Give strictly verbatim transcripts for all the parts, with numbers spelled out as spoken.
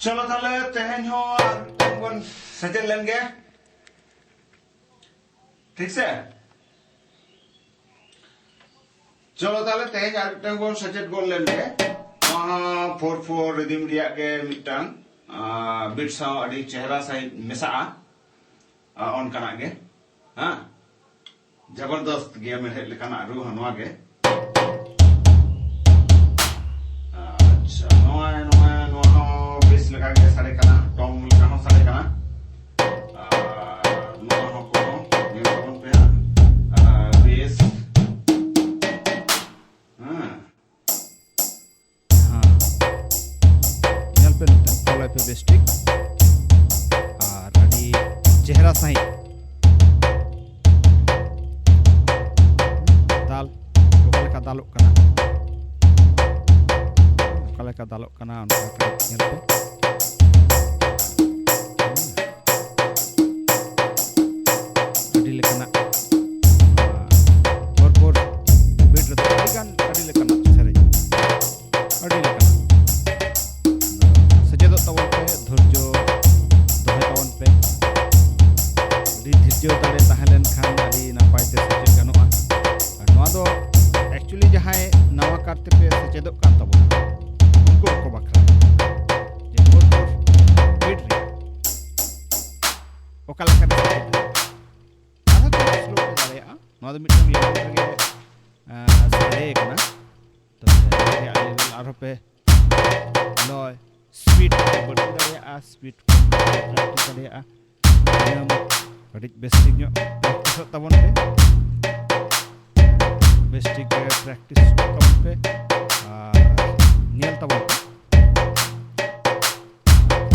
ᱪᱚᱞᱚ ᱛᱟᱦᱞᱮ ᱛᱮᱦᱮᱧ ᱦᱚᱸ ᱟᱨ ᱢᱤᱫᱴᱟᱝ ᱵᱚᱱ ᱥᱮᱪᱮᱫ ᱞᱮᱱ ᱜᱮ᱾ ᱴᱷᱤᱠ ᱥᱮ? ᱪᱚᱞᱚ ᱛᱟᱦᱞᱮ ᱛᱮᱦᱮᱧ ᱟᱨ ᱢᱤᱫᱴᱟᱝ ᱵᱚᱱ ᱥᱮᱪᱮᱫ ᱜᱚᱫ ᱞᱮᱱ ᱜᱮ᱾ ᱱᱚᱣᱟ ᱦᱚᱸ ᱯᱷᱳᱨ ᱯᱷᱳᱨ ᱨᱤᱫᱤᱢ ᱨᱮᱭᱟᱜ ᱜᱮ ᱢᱤᱫᱴᱟᱝ, ᱟᱸ, ᱵᱤᱴ ᱥᱟᱶ ᱟᱹᱰᱤ ᱪᱮᱦᱨᱟ ᱥᱟᱺᱦᱤᱡ ᱢᱮᱥᱟᱜᱼᱟ᱾ ᱟᱸ, ᱚᱱᱠᱟᱱᱟᱜ ᱜᱮ᱾ ᱦᱮᱸ? ᱡᱚᱵᱚᱨᱫᱚᱥᱛ ᱜᱮ ᱢᱮᱲᱦᱮᱫ ᱞᱮᱠᱟᱱᱟᱜ ᱨᱩ ᱦᱚᱸ ᱱᱚᱣᱟ ᱜᱮ᱾ ᱟᱪᱪᱷᱟ, ᱱᱚᱣᱟ, ᱱᱚᱣᱟ, ᱱᱚᱣᱟ ᱦᱚᱸ ᱵᱮᱥ ᱞᱮᱠᱟ ᱜᱮ ᱥᱟᱰᱮ ᱠᱟᱱᱟ, ᱴᱚᱝ ᱞᱮᱠᱟ ᱦᱚᱸ ᱥᱟᱰᱮ ᱠᱟᱱᱟ᱾ ᱟᱨ ᱱᱚᱣᱟ ᱦᱚᱸ ᱠᱚᱦᱚᱸ ᱧᱮᱞ ᱛᱟᱵᱚᱱ ᱯᱮ ᱦᱟᱸᱜ᱾ ᱟᱨ ᱵᱮᱥ, ᱦᱮᱸ᱾ ᱦᱮᱸ᱾ ᱧᱮᱞ ᱯᱮ ᱱᱚᱛᱮ, ᱯᱷᱚᱞᱳᱭ ᱯᱮ ᱵᱮᱥ ᱴᱷᱤᱠ᱾ ᱟᱨ ᱟᱹᱰᱤ ᱪᱮᱦᱨᱟ ᱥᱟᱺᱦᱤᱡ ᱫᱟᱞ, ᱚᱠᱟ ᱞᱮᱠᱟ ᱫᱟᱞᱚᱜ ᱠᱟᱱᱟ, ᱚᱠᱟ ᱞᱮᱠᱟ ᱫᱟᱞᱚᱜ ᱠᱟᱱᱟ, ᱚᱱᱠᱟ ᱠᱟᱹᱴᱤᱡ ᱧᱮᱞ ᱯᱮ᱾ ᱟᱹᱰᱤ ᱞᱮᱠᱟᱱᱟᱜ, ᱟᱨ ᱯᱚᱨ ᱯᱚᱨ ᱵᱤᱴ ᱨᱮᱫᱚ ᱟᱹᱰᱤ ᱜᱟᱱ, ᱟᱹᱰᱤ ᱞᱮᱠᱟᱱᱟᱜ ᱥᱮᱨᱮᱧ, ᱟᱹᱰᱤ ᱞᱮᱠᱟᱱᱟᱜ᱾ ᱥᱮᱪᱮᱫᱚᱜ ᱛᱟᱵᱚᱱ ᱯᱮ, ᱫᱷᱳᱨᱡᱚ ᱫᱚᱦᱚᱭ ᱛᱟᱵᱚᱱ ᱯᱮ᱾ ᱟᱹᱰᱤ ᱫᱷᱳᱨᱡᱚ ᱫᱟᱲᱮ ᱛᱟᱦᱮᱸ ᱞᱮᱱᱠᱷᱟᱱ ᱟᱹᱰᱤ ᱱᱟᱯᱟᱭ ᱛᱮ ᱥᱮᱪᱮᱫ ᱜᱟᱱᱚᱜᱼᱟ᱾ ᱟᱨ ᱱᱚᱣᱟ ᱫᱚ actually ᱡᱟᱦᱟᱸᱭ ᱱᱟᱣᱟ ᱠᱟᱨ ᱛᱮᱯᱮ ᱥᱮᱪᱮᱫᱚᱜ ᱠᱟᱱ ᱛᱟᱵᱚᱱᱟ, ᱩᱱᱠᱩ ᱠᱚ ᱵᱟᱠᱷᱨᱟ᱾ ᱡᱮ ᱯᱷᱳᱨ ᱯᱷᱳᱨ ᱵᱤᱴ ᱨᱮ ᱚᱠᱟ ᱞᱮᱠᱟᱱ ᱥᱮᱨᱮᱧ ᱟᱨᱦᱚᱸ ᱛᱷᱚᱲᱟ ᱥᱞᱳ ᱯᱮ ᱫᱟᱲᱮᱭᱟᱜᱼᱟ᱾ ᱱᱚᱣᱟ ᱫᱚ ᱢᱤᱫᱴᱟᱝ ᱞᱮᱵᱮᱞ ᱨᱮᱜᱮ, ᱟᱸ, ᱥᱟᱰᱮ ᱠᱟᱱᱟ᱾ ᱛᱚᱵᱮ ᱨᱮᱭᱟᱜ ᱞᱮᱵᱮᱞ ᱟᱨᱦᱚᱸ ᱯᱮ ᱞᱚᱭ, ᱥᱯᱤᱰ ᱯᱮ ᱵᱟᱹᱲᱛᱤ ᱫᱟᱲᱮᱭᱟᱜᱼᱟ, ᱥᱯᱤᱰ ᱠᱚ ᱯᱨᱮᱠᱴᱤᱥ ᱫᱟᱲᱮᱭᱟᱜᱼᱟ᱾ ᱱᱤᱭᱚᱢ ᱠᱟᱹᱴᱤᱡ ᱵᱮᱥ ᱴᱷᱤᱠ ᱧᱚᱜ ᱯᱨᱮᱠᱴᱤᱥᱚᱜ ᱛᱟᱵᱚᱱ ᱯᱮ, ᱵᱮᱥ ᱴᱷᱤᱠ ᱯᱨᱮᱠᱴᱤᱥ ᱛᱟᱵᱚᱱ ᱯᱮ ᱟᱨ ᱧᱮᱞ ᱛᱟᱵᱚᱱ ᱯᱮ᱾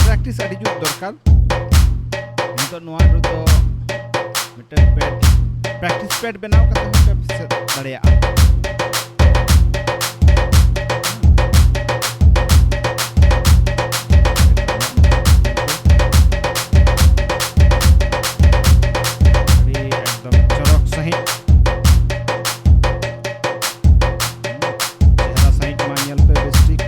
ᱯᱨᱮᱠᱴᱤᱥ ᱟᱹᱰᱤ ᱡᱳᱨ ᱫᱚᱨᱠᱟᱨ᱾ ᱱᱤᱛᱚᱜ ᱱᱚᱣᱟ ᱨᱮᱫᱚ ᱢᱤᱫᱴᱮᱱ ᱯᱮᱰ, ᱯᱨᱮᱠᱴᱤᱥ ᱯᱮᱰ ᱵᱮᱱᱟᱣ ᱠᱟᱛᱮ ᱦᱚᱸ ᱯᱮ ᱥᱮᱫ ᱫᱟᱲᱮᱭᱟᱜᱼᱟ᱾ ᱟᱹᱰᱤ ᱮᱠᱫᱚᱢ ᱪᱚᱨᱚᱠ ᱥᱟᱺᱦᱤᱡ᱾ ᱪᱮᱦᱨᱟ ᱥᱟᱺᱦᱤᱡ ᱢᱟ ᱧᱮᱞ ᱯᱮ ᱵᱮᱥ ᱴᱷᱤᱠ᱾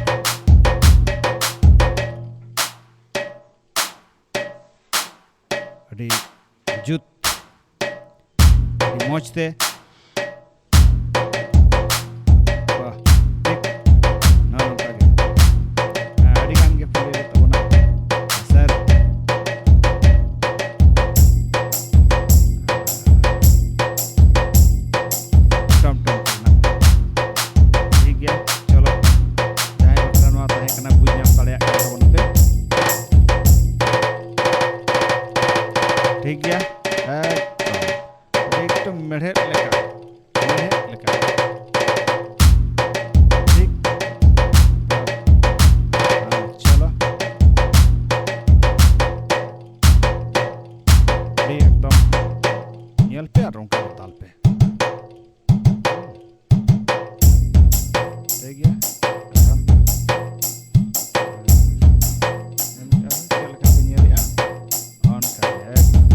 ᱟᱹᱰᱤ ᱡᱩᱛ, ᱟᱹᱰᱤ ᱢᱚᱡᱽ ᱛᱮ᱾ ᱵᱟᱦ, ᱴᱷᱤᱠ᱾ ᱱᱚᱜᱼᱚ ᱱᱚᱝᱠᱟ ᱜᱮ᱾ ᱦᱮᱸ, ᱟᱹᱰᱤ ᱜᱟᱱ ᱜᱮ ᱯᱮ ᱞᱟᱹᱭ ᱛᱟᱵᱚᱱᱟ᱾ ᱥᱟᱨ᱾ ᱴᱚᱢ ᱴᱚᱢ ᱨᱮᱱᱟᱜ᱾ ᱴᱷᱤᱠ ᱜᱮᱭᱟ, ᱪᱚᱞᱚ᱾ ᱡᱟᱦᱟᱸᱭ ᱵᱟᱠᱷᱨᱟ ᱱᱚᱣᱟ ᱛᱟᱦᱮᱸ ᱠᱟᱱᱟ, ᱵᱩᱡᱽ ᱧᱟᱢ ᱫᱟᱲᱮᱭᱟᱜ ᱠᱟᱱ ᱛᱟᱵᱚᱱᱟ ᱯᱮ᱾ ᱴᱷᱤᱠ ᱜᱮᱭᱟ, ᱮᱠᱫᱚᱢ᱾ ᱮᱠᱫᱚᱢ ᱢᱮᱲᱦᱮᱫ ᱞᱮᱠᱟ, ᱢᱮᱲᱦᱮᱫ ᱞᱮᱠᱟ᱾ ᱴᱷᱤᱠ᱾ ᱦᱮᱸ, ᱪᱚᱞᱚ᱾ ᱟᱹᱰᱤ ᱮᱠᱫᱚᱢ ᱧᱮᱞ ᱯᱮ ᱟᱨ ᱚᱱᱠᱟ ᱜᱮ ᱫᱟᱞ ᱯᱮ᱾ ᱴᱷᱤᱠ ᱜᱮᱭᱟ᱾ ᱟᱨᱦᱚᱸ ᱪᱮᱫ ᱞᱮᱠᱟ ᱯᱮ ᱧᱮᱞᱮᱜᱼᱟ? ᱚᱱᱠᱟ ᱜᱮ ᱮᱠᱫᱚᱢ᱾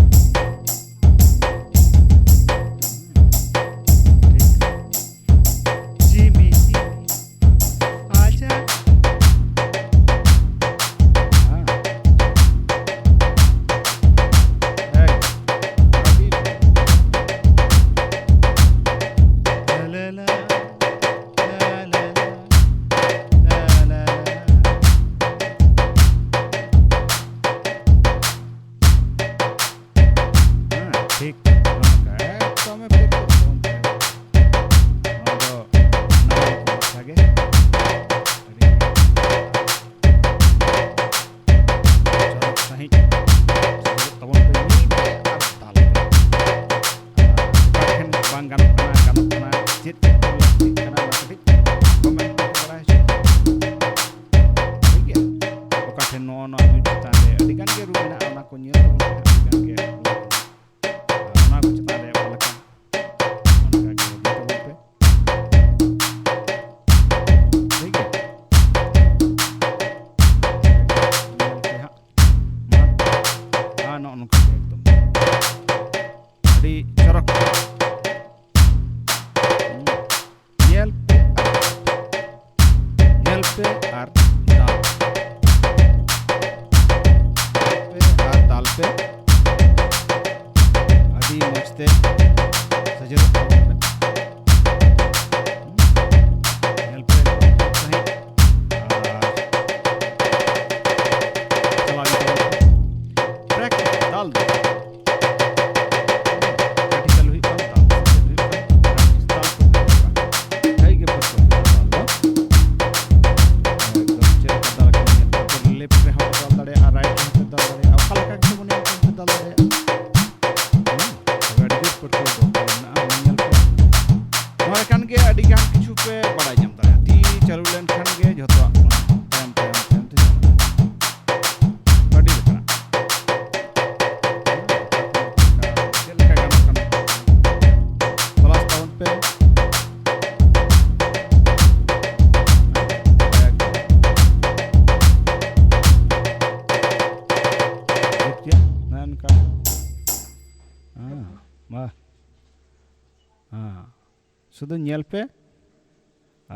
ᱥᱩᱫᱷᱩ ᱧᱮᱞ ᱯᱮ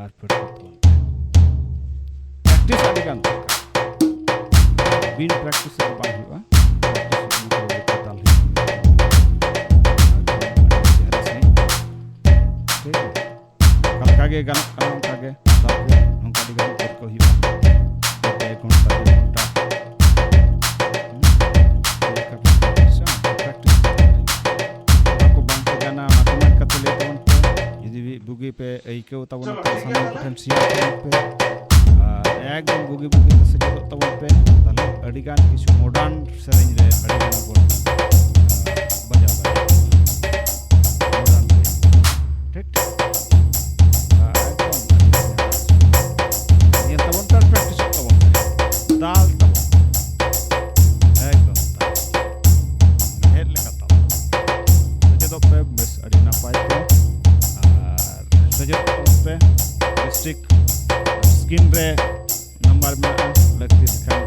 ᱟᱨ ᱯᱨᱮᱠᱴᱤᱥ ᱟᱹᱰᱤ ᱜᱟᱱ ᱫᱚᱨᱠᱟᱨ᱾ ᱵᱤᱱ ᱯᱨᱮᱠᱴᱤᱥ ᱨᱮ ᱵᱟᱝ ᱦᱩᱭᱩᱜᱼᱟ᱾ ᱯᱨᱮᱠᱴᱤᱥ ᱤᱫᱤ ᱠᱚ ᱦᱩᱭᱩᱜᱼᱟ, ᱫᱟᱞ ᱦᱩᱭᱩᱜᱼᱟ᱾ ᱟᱹᱰᱤ ᱪᱮᱦᱨᱟ ᱥᱟᱺᱦᱤᱡ᱾ ᱴᱷᱤᱠ ᱜᱮᱭᱟ? ᱚᱠᱟ ᱞᱮᱠᱟ ᱜᱮ ᱜᱟᱱᱚᱜ ᱠᱟᱱᱟ, ᱚᱱᱠᱟ ᱜᱮ ᱫᱟᱞ ᱦᱩᱭᱩᱜᱼᱟ᱾ ᱱᱚᱝᱠᱟ ᱟᱹᱰᱤ ᱜᱟᱱ ᱠᱚ ᱦᱩᱭᱩᱜᱼᱟ᱾ ᱮᱠ ᱜᱷᱚᱱᱴᱟ, ᱰᱮᱲ ᱜᱷᱚᱱᱴᱟ᱾ ᱦᱩᱸ? ᱪᱮᱫ ᱞᱮᱠᱟ ᱯᱨᱮᱠᱴᱤᱥ? ᱯᱨᱮᱠᱴᱤᱥ᱾ ᱚᱱᱟ ᱠᱚ ᱵᱟᱝ ᱠᱚ ᱜᱟᱱᱟ, ᱚᱱᱟ ᱠᱚ ᱢᱮᱱ ᱠᱟᱛᱮ ᱞᱟᱹᱭ ᱛᱟᱵᱚᱱ ᱯᱮ᱾ ᱡᱩᱫᱤ ᱵᱩᱜᱤ ᱯᱮ ᱟᱹᱭᱠᱟᱹᱣ ᱛᱟᱵᱚᱱᱟ, ᱛᱚ ᱥᱟᱱᱟᱢ ᱠᱚᱴᱷᱮᱱ ᱥᱮᱭᱟᱨ ᱛᱟᱵᱚᱱ ᱯᱮ᱾ ᱟᱨ ᱮᱠᱫᱚᱢ ᱵᱩᱜᱤ ᱵᱩᱜᱤ ᱛᱮ ᱥᱮᱪᱮᱫᱚᱜ ᱛᱟᱵᱚᱱ ᱯᱮ᱾ ᱛᱟᱦᱞᱮ ᱟᱹᱰᱤ ᱜᱟᱱ ᱠᱤᱪᱷᱩ ᱢᱚᱰᱟᱨᱱ ᱥᱮᱨᱮᱧ ᱨᱮ ᱟᱹᱰᱤ ᱜᱟᱱ ᱵᱚᱱ, ᱟᱨ, ᱵᱟᱡᱟᱣ ᱫᱟᱲᱮᱭᱟᱜᱼᱟ᱾ ᱢᱚᱰᱟᱨᱱ ᱨᱮ᱾ ᱴᱷᱤᱠ? ᱟᱨ ᱮᱠᱫᱚᱢ ᱧᱮᱞ ᱛᱟᱵᱚᱱ ᱯᱮ ᱟᱨ ᱯᱨᱮᱠᱴᱤᱥᱚᱜ ᱛᱟᱵᱚᱱ ᱯᱮ᱾ ᱫᱟᱞ ᱛᱟᱵᱚᱱ ᱯᱮ᱾ ᱮᱠᱫᱚᱢ ᱫᱟᱞ᱾ ᱢᱮᱲᱦᱮᱫ ᱞᱮᱠᱟ ᱛᱟᱞ᱾ ᱥᱮᱪᱮᱫᱚᱜ ᱯᱮ ᱵᱮᱥ ᱟᱹᱰᱤ ᱱᱟᱯᱟᱭ ᱛᱮ᱾ ᱟᱨ ᱥᱮᱪᱮᱫᱚᱜ ᱛᱟᱵᱚᱱ ᱯᱮ᱾ ᱰᱤᱥᱴᱨᱤᱠᱴ ᱥᱠᱨᱤᱱ ᱨᱮ ᱱᱟᱢᱵᱟᱨ ᱢᱮᱱᱟᱜᱼᱟ, ᱞᱟᱹᱠᱛᱤ ᱞᱮᱠᱷᱟᱱ,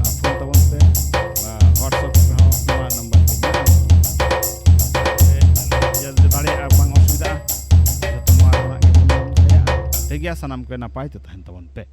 ᱟᱨ, ᱯᱷᱳᱱ ᱛᱟᱵᱚᱱ ᱯᱮ᱾ ᱟᱨ WhatsApp ᱨᱮᱦᱚᱸ ᱱᱚᱣᱟ ᱱᱟᱢᱵᱟᱨ ᱜᱮ ᱢᱮᱱᱟᱜᱼᱟ᱾ ᱡᱩᱫᱤ ᱫᱟᱲᱮᱭᱟᱜᱼᱟ, ᱵᱟᱝ ᱚᱥᱩᱵᱤᱫᱷᱟᱜᱼᱟ, ᱡᱚᱛᱚ ᱱᱚᱣᱟ ᱨᱮᱱᱟᱜ ᱜᱮ ᱵᱚᱱ ᱫᱟᱲᱮᱭᱟᱜᱼᱟ᱾ ᱴᱷᱤᱠ ᱜᱮᱭᱟ, ᱥᱟᱱᱟᱢ ᱠᱚ ᱱᱟᱯᱟᱭ ᱛᱮ ᱛᱟᱦᱮᱱ ᱛᱟᱵᱚᱱ ᱯᱮ᱾